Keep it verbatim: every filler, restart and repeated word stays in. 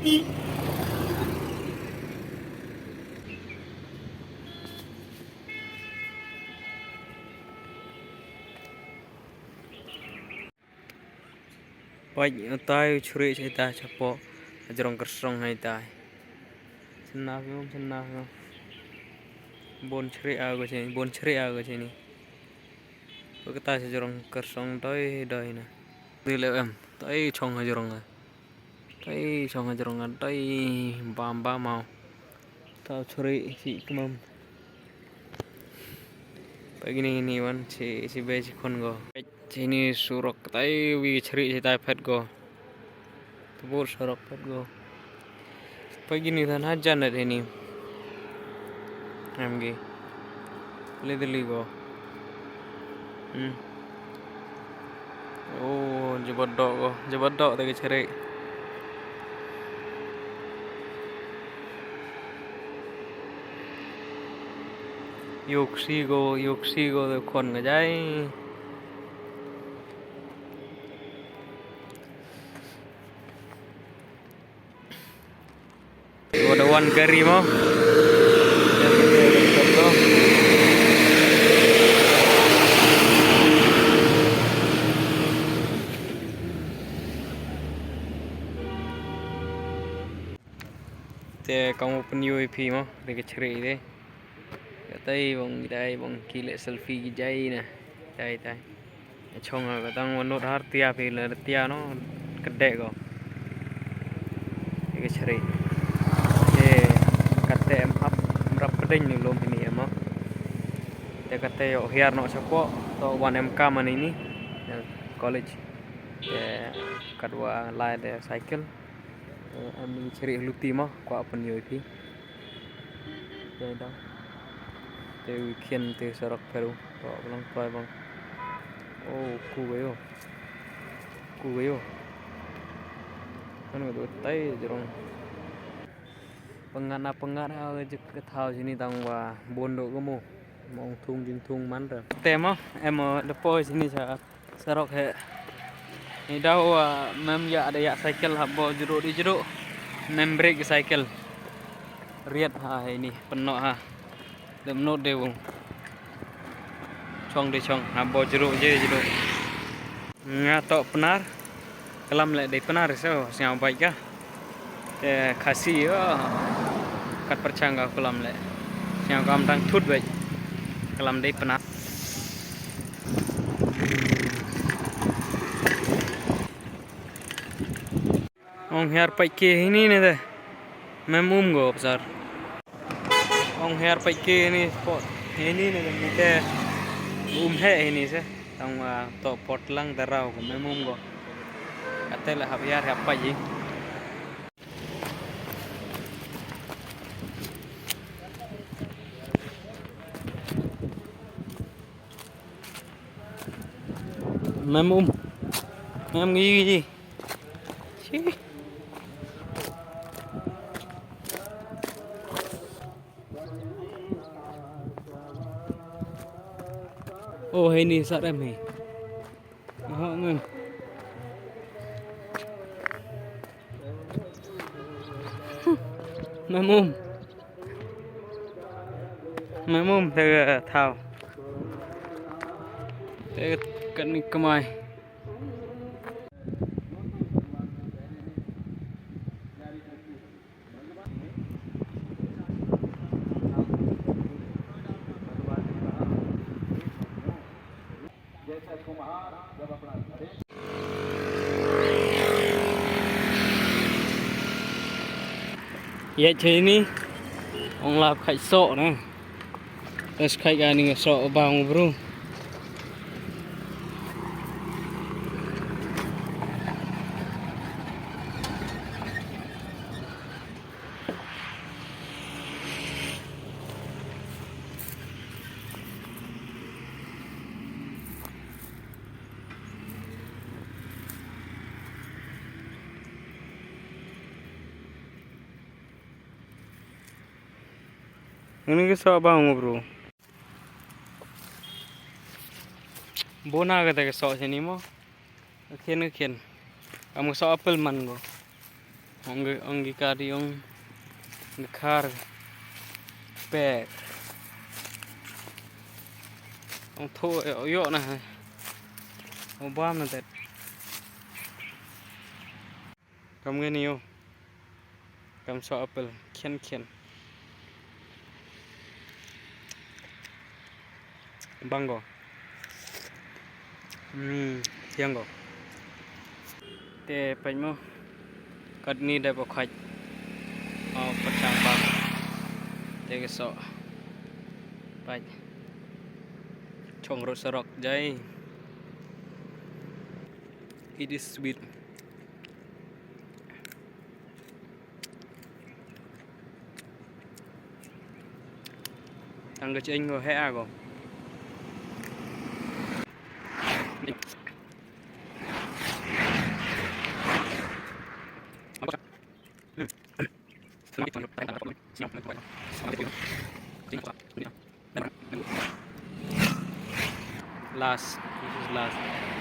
Peit utai u chrieh shatai shapoh. Hajrong kyrsong haitai. Chynna phi mo, chynna phi mo. Bun chrieh a ko chini, bun chrieh a ko chini. Ko kata hajrong kyrsong doi doi na. Dei leh em, tai chong hajrong a. Tai chong hajrong a, tai bam bam mau. Tau churi si kemam. Pagi ni ni wan si si bai si khon go. Sini surok tai wi chri si tai phet go. Tebur surok phet go. Pagi ni tan hajan dat ini. Amgi. Lili go. Hmm. Oh, jebot dok ko, jebot dok te ki chri. Yok si ko, yok si ko te khon ka jai. Wada wan gari mo. Te kam u pynïoh ïa phi mo, te ka chri te. Katai bang dai bang ki leh selfie ki jai na. Tai tai. Chong ka tang wanot har tia phi la tia no. Kedek ko. Ka chri. Te kate em hap em rap pedeng ni lum hini em mo. Te kate yo hiar no chapo to wan em kam ani ni. College. Te katwa lai de cycle. Te em ni chri luti mo kwa pynïoh ïa phi. Te dang. Te wi khian te surok pheru. Ko blang toi bang. Oh, ku gayo. Ku gayo. Kan ko tai jrong. Pengat na pengat ha ka thaw sini tang wa bun do ko mo. Mong thung jing thung man ra. Te mo, em mo, da poi sini sa. Surok he. Ni dau, ah, mem ïa da ïa cycle hap bo jruk di jruk. Mem brake cycle. Riat ha ini pynnoh ha. Dem not de wung. Chong de chong hap bo jruk je jruk. Nga to Pnar. Klam le de Pnar so sñiaw bike ka. Te Khasi, oh. Kat pyrchang ka klam le. Sñiaw kam dang thut bike. Klam de Pnar. Ong hiar pait ke hini ne de. Mem um go, sir. Ong hiar pait ke hini pot. Hini ne de, ni te um he hini se. Tang, ah, to pot lang darau ko mem um go. Ate le hap hiar hap pait ji. Mem um. Mem ngi ji. Shi. Oh, hini sat em hi. Aha, ngam. Mem um. Mem um te thaw. Te kan ni kmai. Ïa chei ni ong la khait sok ne. Tes khait ga ni sok bang bru. Ini ke sok bang bru. Bona kata ke sok sini mo. Khin khin. Kamu sok apple man go. Ong ki, ong ki kari ong ki khar pek. Ong tho e, ong yo na hai. Ong bam na tet. Kam ngi ni yo. Kam so apple khian khian. Bang ko. Hmm, thiang ko. Te peit mo. Katni dei ba khwait. Oh, pyrshang bang. Te ka soh. Peit. Chong rud surok jai. It is sweet. Tang ka cheng ko he a ko. Last. This is last.